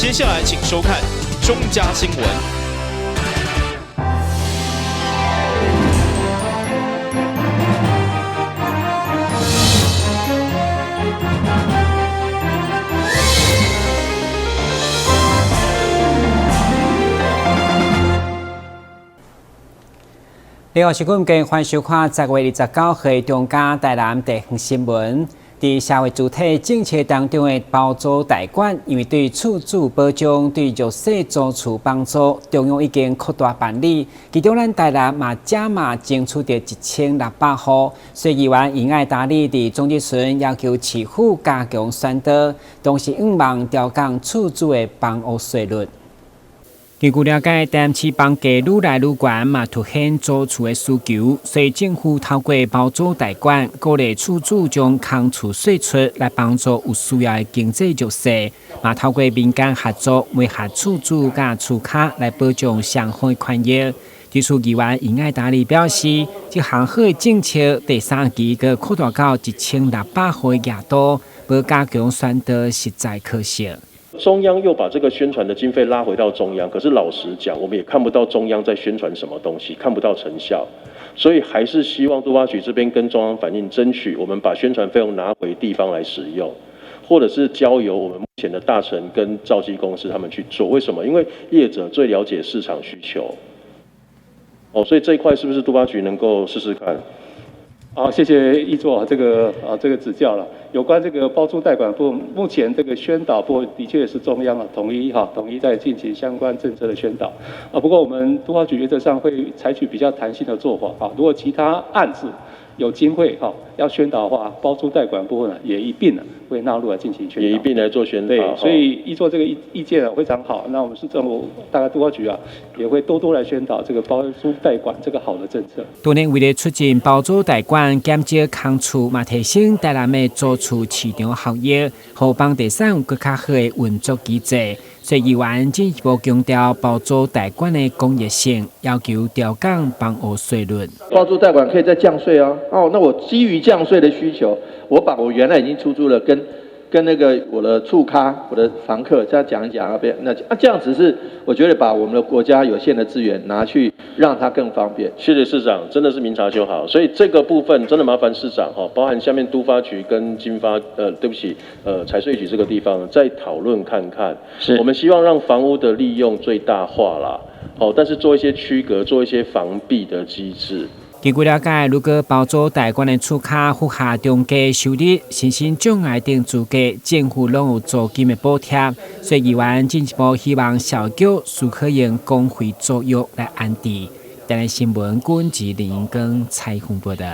接下來請收看中嘉新聞。你好，是阮家歡迎收看10月29號中嘉台南地方新聞。佇社會主體政策當中的包租代管，因為對厝主保障、對弱勢租厝幫助，中央已經擴大辦理。其中，咱台南嘛加碼爭取著1600戶。所以議員尹愛達利佇總質詢要求市府加強宣導，同時向望調降厝主的房屋稅率。根據了解，台南市房價愈來愈懸，嘛凸顯租厝的需求，所以政府透過包租代管，鼓勵厝主將空厝稅出來幫助有需要的經濟弱勢，嘛透過民間合作，媒合厝主佮厝跤來保障雙方的權益。對此，議員尹愛達利表示，這項好的政策第三期閣擴大到1600戶的額度，無加強宣導實在可惜。中央又把這個宣傳的經費拉回到中央，可是老實講，我們也看不到中央在宣傳什麼東西，看不到成效，所以還是希望都發局這邊跟中央反映，爭取我們把宣傳費用拿回地方來使用，或者是交由我們目前的大成跟兆基公司他們去做。為什麼？因為業者最了解市場需求。哦，所以這一塊是不是都發局能夠試試看？好，謝謝議座這個指教了。有關這個包租代管部分，目前這個宣導部分的確是中央啊統一哈統一在進行相關政策的宣導啊。不過我們都發局原則上會採取比較彈性的做法啊。如果其他案子有經費哈要宣導的話，包租代管部分呢也一併呢會納入來進行宣導，也一併來做宣導。對，所以議座這個意見啊非常好。那我們市政府大概都發局啊也會多多來宣導這個包租代管這個好的政策。當然，為了促進包租代管，減少空厝，嘛提升台南的租厝市場效益，予房地產有閣較好的運作機制。所以議員進一步強調包租代管的公益性，要求調降房屋稅率。包租代管可以再降稅哦。哦，那我基於降稅的需求，我把我原來已經出租了，跟那個我的厝跤、我的房客這樣講一講啊，別那啊這樣子是我覺得把我們的國家有限的資源拿去讓它更方便。謝謝市長，真的是明察秋毫，所以這個部分真的麻煩市長哈，包含下面都發局跟經發，對不起，財稅局這個地方再討論看看。是，我們希望讓房屋的利用最大化啦，好，但是做一些區隔，做一些防弊的機制。根據了解，如果包租代管的厝跤符合中低收入、身心障礙等資格，政府攏有租金的補貼。所以議員進一步希望社局思考用公費租約來安置。台南新聞軍志林光採訪報道。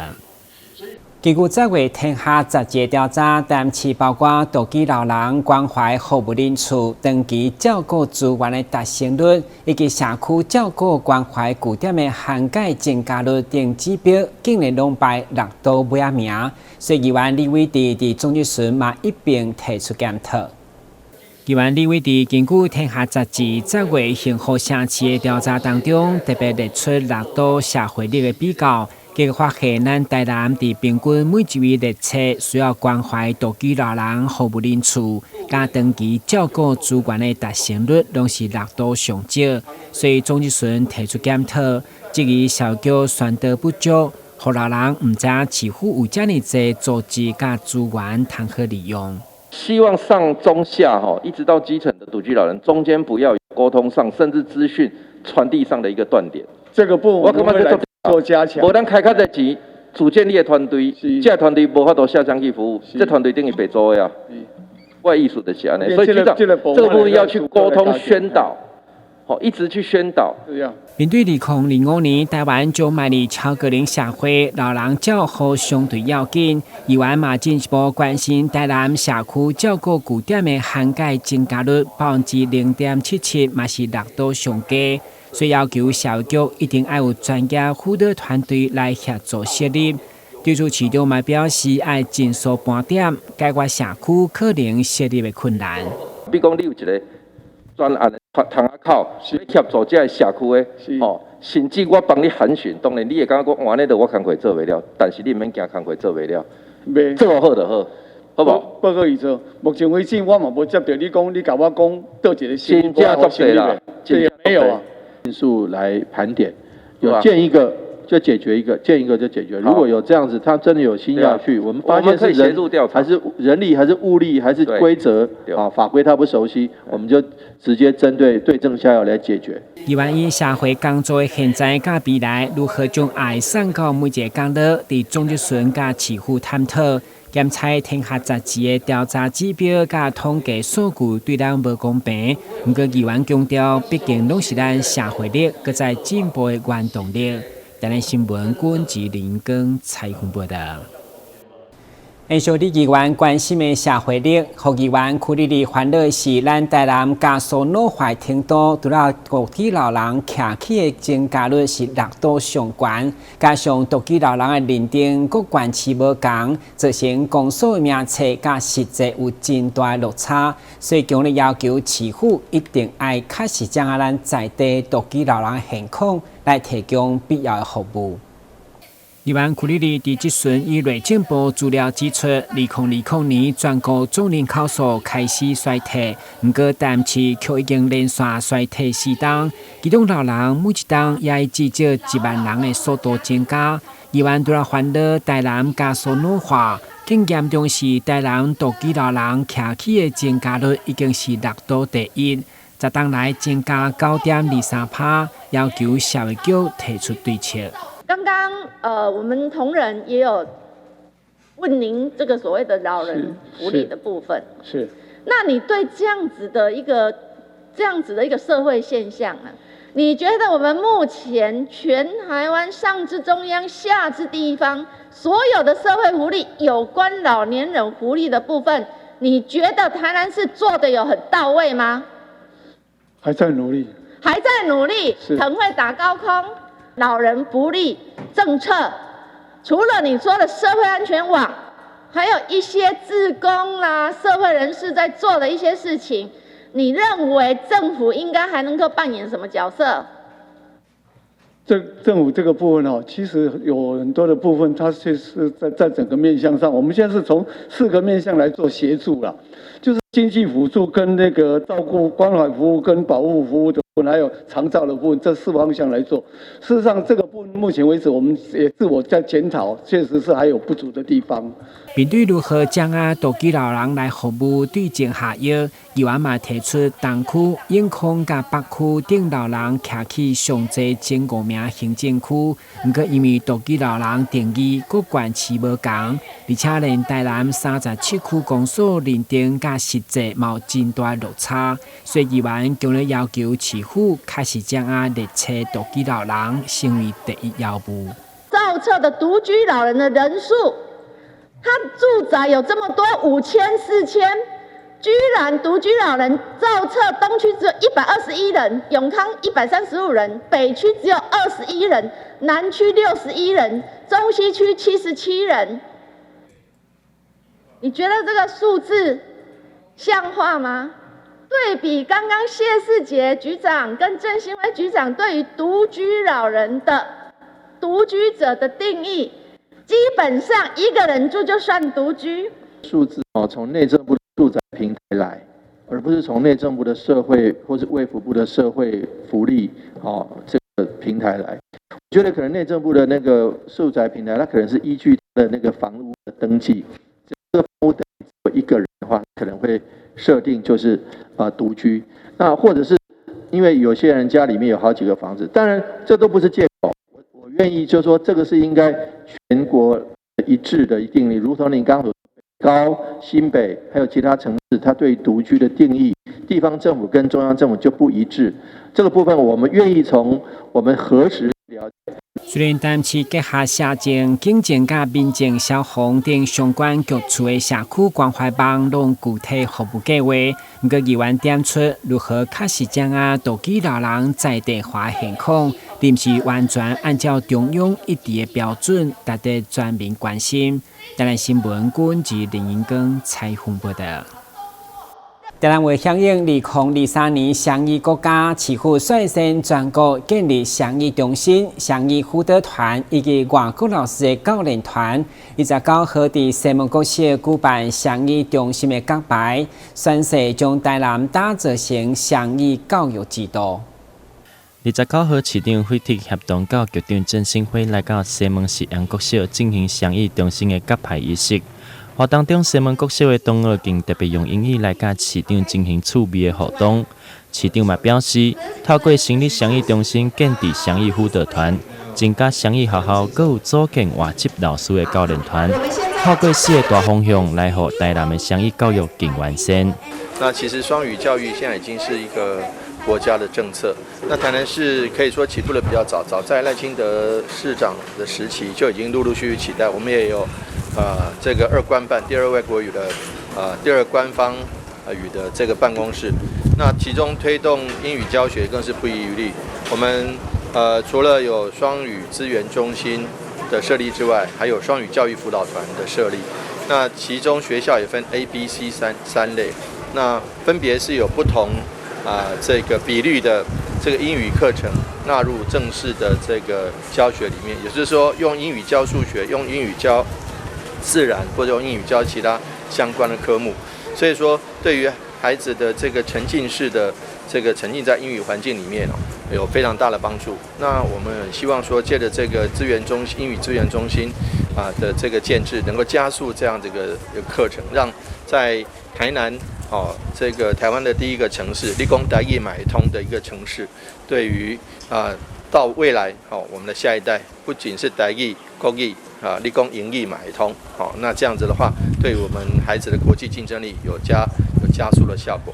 根據這月天下雜誌調查，台南市包括獨居老人關懷服務人次、長期照顧資源的達成率，以及社區照顧關懷據點的涵蓋增加率等指標，竟然攏排六都尾仔名。所以議員李偉智佇總質詢嘛一併提出檢討。議員李偉智根據天下雜誌這月幸福城市的調查當中，特別列出六都社會率的比較。結果發現，咱台南佇平均每一位列冊需要關懷獨居老人服務人次，佮長期照顧資源的達成率，攏是六都上少，所以總質詢提出檢討，質疑社局宣導不足，予老人毋知影市府有遮爾濟組織佮資源通好利用。希望上中下吼，一直到基層的獨居老人，中間不要有溝通上，甚至資訊傳遞上的一個斷點。這個部分我們會做加強。無咱開較濟錢，組建你的團隊，這個團隊無法度下鄉去服務，這團隊等於白做的啊。我的意思就是按呢，所以局長，這個部分要去溝通宣導，好，一直去宣導。面對2025年台灣將邁入超高齡社會，老人照護相對要緊。議員嘛進一步關心台南社區照顧據點的涵蓋增加率0.77%，嘛是六都上低。所以要求社局一定愛有專業輔導團隊來協助設立。對此市長嘛表示，愛盡速盤點，解決社區可能設立的困難。比如講，你有一個專案的窗仔口，欲協助這个社區的，吼，甚至我幫你函詢，當然你會感覺講，哇，按呢著我工課做袂了，但是你毋免驚工課做袂了，做好就好。好無？報告議座，目前為止我嘛無接著你講，你共我講佗一个真正足濟啦，對，沒有啊。因素來盤點，有見一個就解決一個，見一個就解決。如果有這樣子，他真的有心要去，我們發現是人還是人力還是物力還是規則啊法規他不熟悉，我們就直接針對對症下藥來解決。議員以社會工作的現在佮未來，如何將愛送到每一个角落，佇總質詢佮市府探討。檢採天下雜誌的調查指標佮統計數據對咱無公平。毋過議員強調，畢竟攏是咱社會力閣再進步的原動力。台南新聞君吉林光採訪報導。延續李議員關心的社會力，予議員區里里煩惱的是，咱台南加速老化程度，除了獨居老人徛起的增加率是六都上懸，加上獨居老人的認定各縣市無仝，造成公所的名冊佮實際有真大的落差，所以強烈要求市府一定愛確實掌握咱在地獨居老人的現況，來提供必要的服務。議員區里里佇質詢以內政部資料指出，2020年全國總人口數開始衰退，毋過台南市卻已經連續衰退4冬，其中老人每一冬也會至少1萬人的速度增加。議員除了煩惱台南加速老化，更嚴重是台南獨居老人徛起的增加率已經是六都第一，10冬來增加9.23%，要求社會局提出對策。剛剛我們同仁也有問您這個所謂的老人福利的部分。是。那你對這樣子的一個社會現象啊，你覺得我們目前全台灣上至中央，下至地方，所有的社會福利有關老年人福利的部分，你覺得台南市做得有很到位嗎？還在努力。還在努力，很會打高空。老人福利政策，除了你說的社會安全網，還有一些志工啦、社會人士在做的一些事情，你認為政府應該還能夠扮演什麼角色？這政府這個部分哦，其實有很多的部分，它確實在整個面向上，我們現在是從四個面向來做協助啦，就是經濟輔助跟那個照顧關懷服務跟保護服務的部分，還有長照的部分，這四方向來做。事實上，這個部分目前為止，我們也自我在檢討，確實是還有不足的地方。面對如何將獨居老人來服務對症下藥，議員嘛提出東區、永康佮北區等老人徛起上濟前五名行政區，毋過因為獨居老人定義各縣市無仝，而且連台南37區公所認定佮實際嘛有真大落差，所以議員強烈要求市府確實將列冊獨居老人成為第一要務。造冊的獨居老人的人數，他住宅有這麼多5000、4000，居然獨居老人造冊東區只有121人，永康135人，北區只有21人，南區61人，中西區77人。你覺得這個數字像話嗎？對比剛剛謝世傑局長跟鄭新威局長對於獨居老人的獨居者的定義，基本上一個人住就算獨居。數字哦，從內政部住宅平台來，而不是從內政部的社會或是衛福部的社會福利哦這個平台來。我覺得可能內政部的那個住宅平台，它可能是依據的那個房屋的登記，這個房屋登記一個人的話，可能會設定就是獨居。那或者是因為有些人家裡面有好幾個房子，當然這都不是借口。我願意就是說，這個是應該全國一致的定義，如同你剛剛所高新北還有其他城市，它對獨居的定義，地方政府跟中央政府就不一致。這個部分我們願意從我們核實了解。雖然台南市結合社政、警政、佮民政、消防等相關局處的社區關懷網攏具體服務計劃，毋過議員點出如何確實掌握獨居老人在地化現況，毋是完全按照中央一致的標準，值得全民關心。台南新聞君是林英光採訪報導。台南為響應2023年雙語國家，市府率先全國建立雙語中心、雙語輔導團以及外國老師的教練團。29號佇西門國小舉辦雙語中心的揭牌，宣誓將台南打造成雙語教育之都。29號，市長費鐵協同教育局長鄭新輝來到西門實驗國小進行雙語中心的揭牌儀式。活動中，西門國小的同學更特別用英語來佮市長進行趣味的互動。市長嘛表示，透過成立雙語中心、建置雙語輔導團、增加雙語學校，閣有組建外籍老師的教練團，透過四個大方向來予台南的雙語教育更完善。那其實雙語教育現在已經是一個國家的政策。那台南市可以說起步得比較早，早在賴清德市長的時期就已經陸陸續續期待。我們也有這個二官辦第二外國語的第二官方語的這個辦公室。那其中推動英語教學更是不遺餘力。我們除了有雙語資源中心的設立之外，還有雙語教育輔導團的設立。那其中學校也分 A、B、C 三類，那分別是有不同這個比率的這個英語課程納入正式的這個教學裡面，也就是說用英語教數學，用英語教自然，或者用英語教其他相關的科目。所以說，對於孩子的這個沉浸式的這個沉浸在英語環境裡面哦，有非常大的幫助。那我們希望說，借著這個資源中心、英語資源中心的這個建置，能夠加速這樣這個課程，讓在台南哦這個台灣的第一個城市，你講台語嘛會通的一個城市，對於到未來哦，我們的下一代不僅是台語、國語啊，你講英語嘛會通，好，那這樣子的話，對我們孩子的國際競爭力有加速的效果。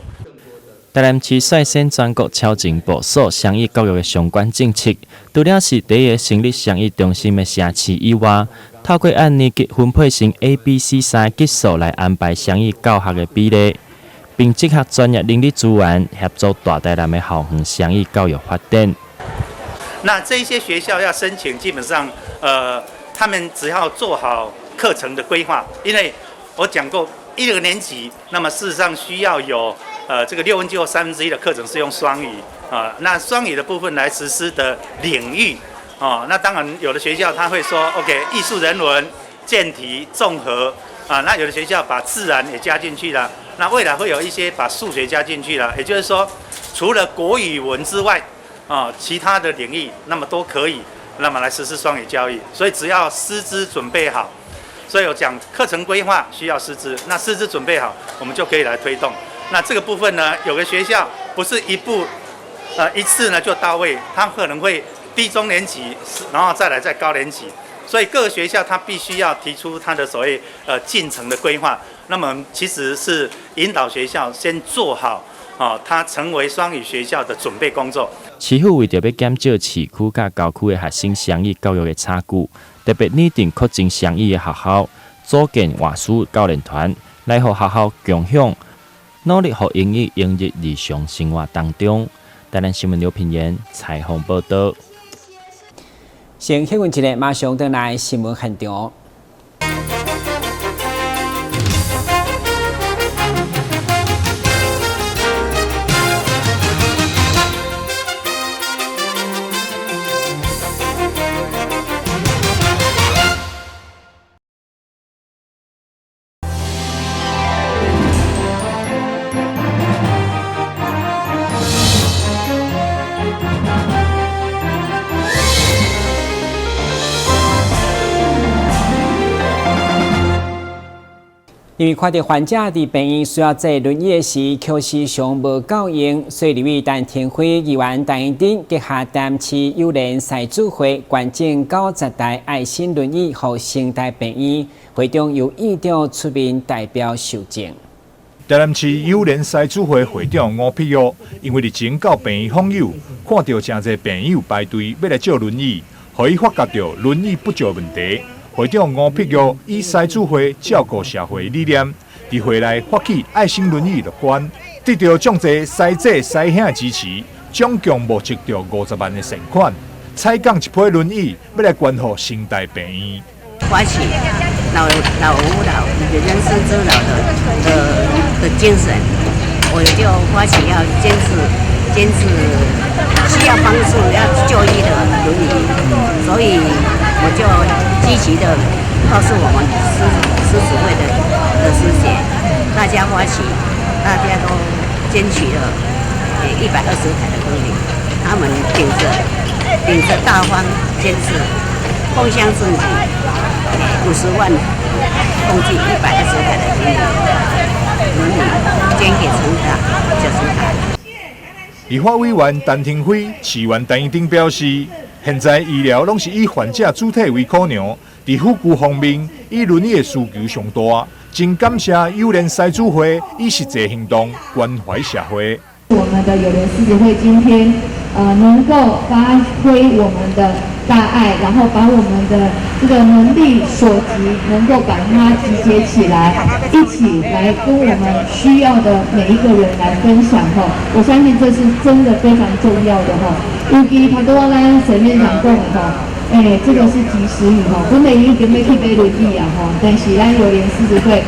台南市率先全國超前部署雙語教育的相關政策，除了是第一個成立雙語中心的城市以外，透過按年級分配成 A、B、C 三個級數來安排雙語教學的比例，並結合專業人力資源協助大台南的校園雙語教育發展。那這些學校要申請，基本上，他們只要做好課程的規劃，因為我講過一個年級，那麼事實上需要有。這個6分之或1/3的課程是用雙語啊，那雙語的部分來實施的領域啊，那當然有的學校他會說，OK，藝術人文、健體、綜合啊，那有的學校把自然也加進去了，那未來會有一些把數學加進去了，也就是說，除了國語文之外啊，其他的領域那麼都可以，那麼來實施雙語教育，所以只要師資準備好，所以我講課程規劃需要師資，那師資準備好，我們就可以來推動。那這個部分呢，有個學校不是一步，一次呢就到位，他可能會低中年級，然後再來再高年級，所以各個學校他必須要提出他的所謂進程的規劃。那麼其實是引導學校先做好，啊，他成為雙語學校的準備工作。市府為著欲減少市區佮郊區的學生雙語教育的差距，特別擬定擴增雙語的學校，組建外師教練團，來予學校共享。努力予英語融入日常生活當中。台南新聞劉品言採訪報道。先歇困一下，馬上轉來新聞現場。因為看著患者佇病院需要坐輪椅的時，確實上無夠用，所以立委陳庭輝議員陳英珍結合台南市友聯獅子會捐贈90台愛心輪椅予成大病院，會中由院長出面代表受贈。台南市友聯獅子會會長吳碧玉，因為日前到病院訪友，看著誠濟病友排隊欲來借輪椅，予伊發覺著輪椅不足問題。會長吳碧玉以獅子會照顧社會理念，佇會內發起愛心輪椅募捐，得著眾濟獅姐獅兄的支持，總共募集著50萬的善款，採購一批輪椅，欲來捐予成大病院。發起老老吾老以及人之老的精神，我就發起要捐贈，捐贈需要幫助要就醫的輪椅，所以我就積極的告訴我們獅子會的師姐，大家發起，大家都捐取了120台的輪椅，他們頂着大方捐贈，共襄盛舉，50萬，共計120台的輪椅捐給成大90台。立法委員陳亭妃、市議員陳怡貞表示，現在醫療攏是以患者主體為考量，佇輔具方面，以輪椅的需求上大，真感謝友聯獅子會以實際行動關懷社會。我們的友聯獅子會今天，能夠發揮我們的大愛，然後把我們的這個能力所及，能夠把它集結起來，一起來跟我們需要的每一個人來分享哈。我相信這是真的非常重要的哈。尤其頭拄仔咱沈院長講的哈，欸，這個是及時雨哈，本來已經欲去買輪椅啊哈，但是咱友聯獅子會，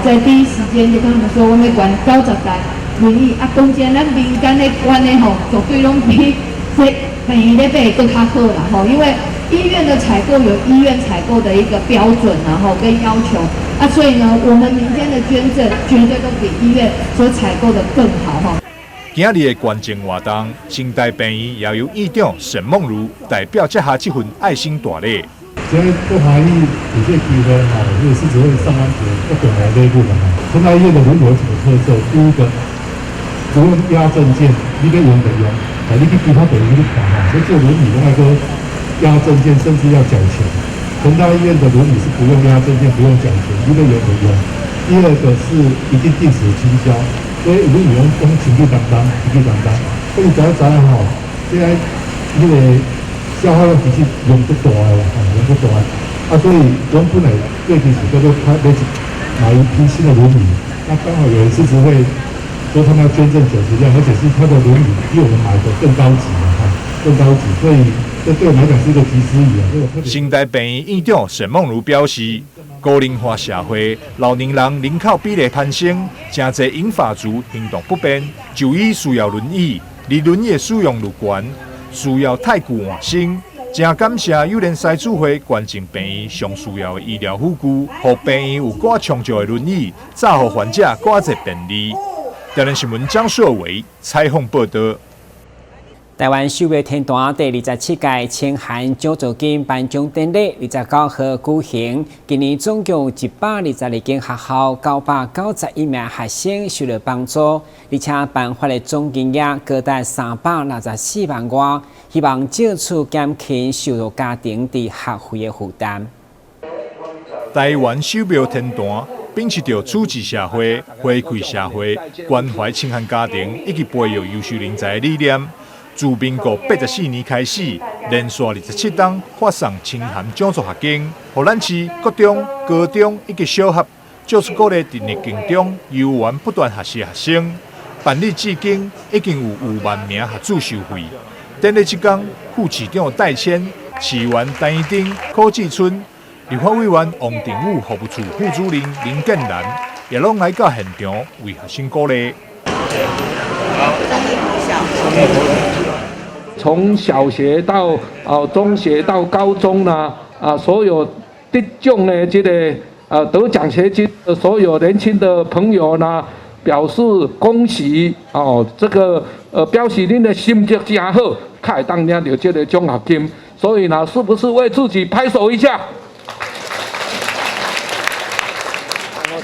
在第一時間就跟他們說，我們捐90台輪椅啊，當然咱民間咧捐的吼，絕對攏比這病院咧買閣較好啦吼，因為醫院的採購有醫院採購的一個標準，然後跟要求啊，所以呢，我們民間的捐贈絕對都比醫院所採購的更好哈。今日的捐贈活動，成大病院也由院長沈夢如代表接下這份愛心大禮。今日足歡喜有這個機會吼，這個獅子會送咱一個足重要的禮物啦。成大醫院的輪椅有什麼特色？第一個，不用押證件，你欲用就用。但你去其他病院去看吼，這借輪椅攏愛閣押證件，甚至要繳錢。成大醫院的輪椅是不用押證件，不用繳錢，你欲用就用。第二個是一定定時清消，所以輪椅攏清潔當當，清潔當當。所以知影知影吼，這個彼個消耗量其實量足大的啦，吼，量足大。啊，所以阮本來最近是叫做買買一批新的輪椅，那剛好有人獅子會說他們要捐贈90輛，而且是他的輪椅比我們買的更高級哈，更高級，所以這對我們來講是一個及時雨啊。成大病院院長沈夢如表示，高齡化社會，老年人人口比例攀升，誠濟銀髮族行動不便，就醫需要輪椅，而輪椅的使用率懸，需要替舊換新。真感謝友聯獅子會捐贈病院上需要的醫療輔具，予病院有閣充足的輪椅，才予患者閣較濟便利。台南新聞張碩偉採訪報道。台灣秀藝天團第27屆清寒獎助金頒獎典禮29號舉行，今年總共有122間學校，991名學生受到幫助，而且頒發的總金額高達364萬外，希望藉此減輕受助家庭佇學費的負擔。台灣秀藝天團秉持著處置社會、回饋社會、關懷清寒家庭以及培育優秀人才的理念，自民國84年開始，連續27冬發送清寒獎助學金，予咱市國中、高中以及小學，借此鼓勵佇逆境中猶原不斷學習學生。辦理至今，已經有5萬名學子受惠。典禮這工，副市長戴謙、市議員陳怡貞、柯志春、立法委員王定宇、服務處副主任林建南，也攏來到現場為學生鼓勵。從小學到中學到高中呢，所有得獎的這個得獎學金的所有年輕的朋友呢，表示恭喜哦，這個表示恁的成績真好，較會當領著這個獎學金，所以呢，是不是為自己拍手一下？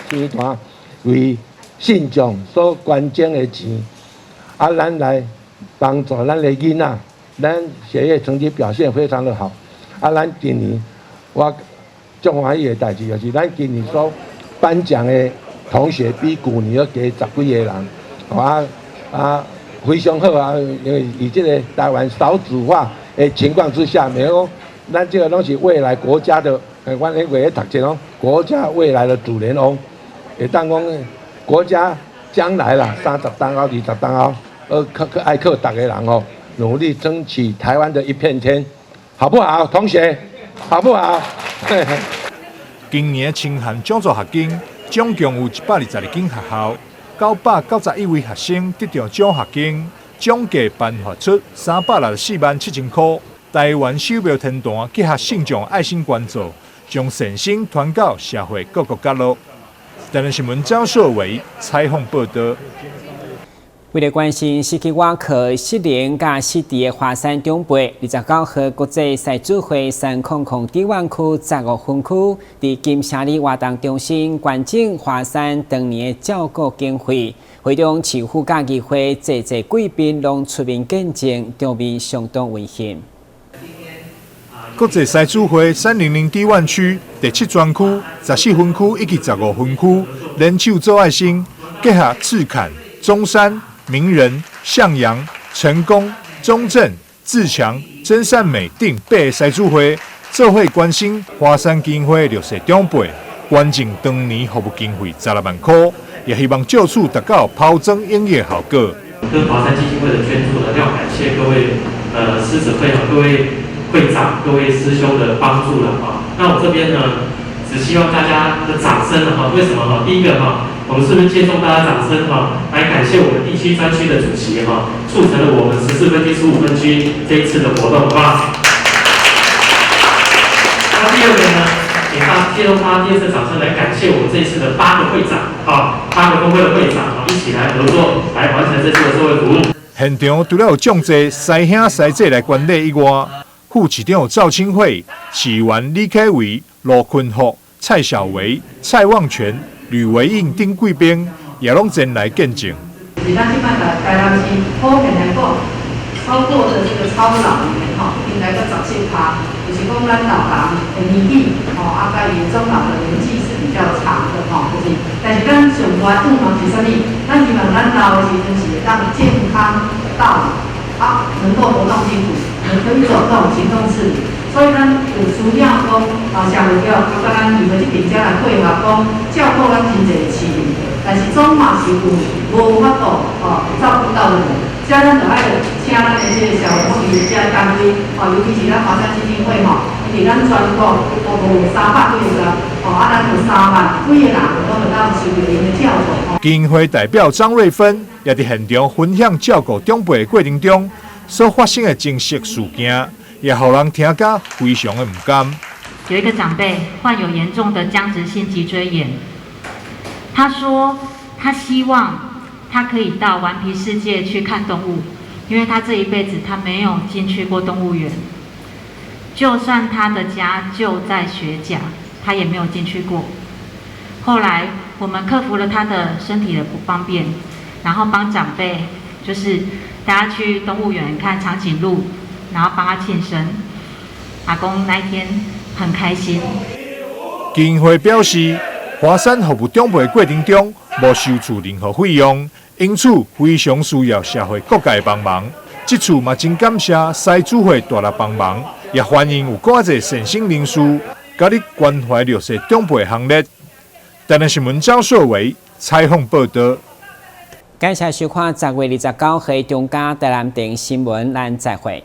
集團為信眾所捐贈的錢，啊，咱來幫助咱的囡仔，咱學業成績表現非常的好。啊，咱今年我足歡喜的代誌就是，咱今年所頒獎的同學比舊年閣加十幾個人，非常好啊！因為以這個台灣少子化的情況之下，免講咱這個攏是未來國家的，阮彼個咧讀冊攏國家未來的主人翁，會當講國家將來啦，30冬後、20冬後，靠靠愛靠逐個人哦，努力爭取台灣的一片天，好不好，同學？好不好？今年清寒獎助學金總共有122間學校， 991位學生得著獎學金，總計頒發出364萬7千箍。台灣首廟天壇結合信眾愛心捐助，將善心傳到社會各個角落。台南新聞張碩偉採訪報導。為著關心失去倚靠失能佮失智的華山長輩，29號國際獅子會300知灣區15分區，佇金城里活動中心捐贈華山當年的照顧經費，會中市府佮議會濟濟貴賓攏出面見證，場面相當溫馨。國際獅子會300知灣區第七專區、14分區以及15分區聯手做愛心，結合赤崁、中山、明仁、向陽、成功、中正、自強、真善美等八个獅子會，做伙關心華山基金會弱勢長輩，捐贈當年服務經費16萬箍，也希望藉此達到拋磚引玉的效果。跟華山基金會的捐助呢，要感謝各位獅子會各位會長、各位師兄的幫助了哈。那我這邊呢，只希望大家的掌聲哈。為什麼哈？第一個哈，我們是不是借重大家掌聲哈，來感謝我們第七專區的主席哈，促成了我們14分區、15分區這一次的活動，好不好？那第二個呢，請大借用大家第二次掌聲來感謝我們這一次的八個會長啊，八個分會的會長啊，一起來合作，來完成這次的社會服務。現場除了有眾濟師兄師姐來觀禮以外，副市長趙清惠、市議員李啟維、盧坤福、蔡小維、蔡旺全、呂維應等貴賓也攏前來見證。是咱這擺台南市普遍來講，超過的這個超老年吼，應該閣17%，就是講咱老人的年紀吼，啊，佮伊終老的年紀是比較長的吼，就是，但是咱上大願望是啥物？咱希望咱老的時陣是會當健康到老，啊，能夠活動自如，能可以走動，行動自如。所以咱有需要講啊，社會局啊，佮咱議會這邊遮來配合，講照顧咱真濟市民，但是總嘛是有無法度哦照顧到的人，遮咱就愛請咱的這個社會福利這單位，哦，尤其是咱華山基金會吼，因為咱全國有300幾個人，哦，啊，咱有3萬幾個人攏會當受著𪜶的照顧。基金會代表張瑞芬也佇現場分享照顧長輩的過程中所發生的真實事件，也予人聽甲非常的毋甘。有一個長輩患有嚴重的僵直性脊椎炎，他說他希望他可以到頑皮世界去看動物，因為他這一輩子他沒有進去過動物園，就算他的家就在學甲，他也沒有進去過。後來我們克服了他的身體的不方便，然後幫長輩就是帶他去動物園看長頸鹿，然後幫他慶生。阿公那一天很開心。基金會表示，華山服務長輩過程中無收取任何費用，因此非常需要社會各界幫忙。這次嘛真感謝獅子會大力幫忙，也歡迎有閣濟善心人士加入關懷弱勢長輩行列。台南新聞張碩偉採訪報導。感謝收看10月29號中嘉台南電新聞，咱再會。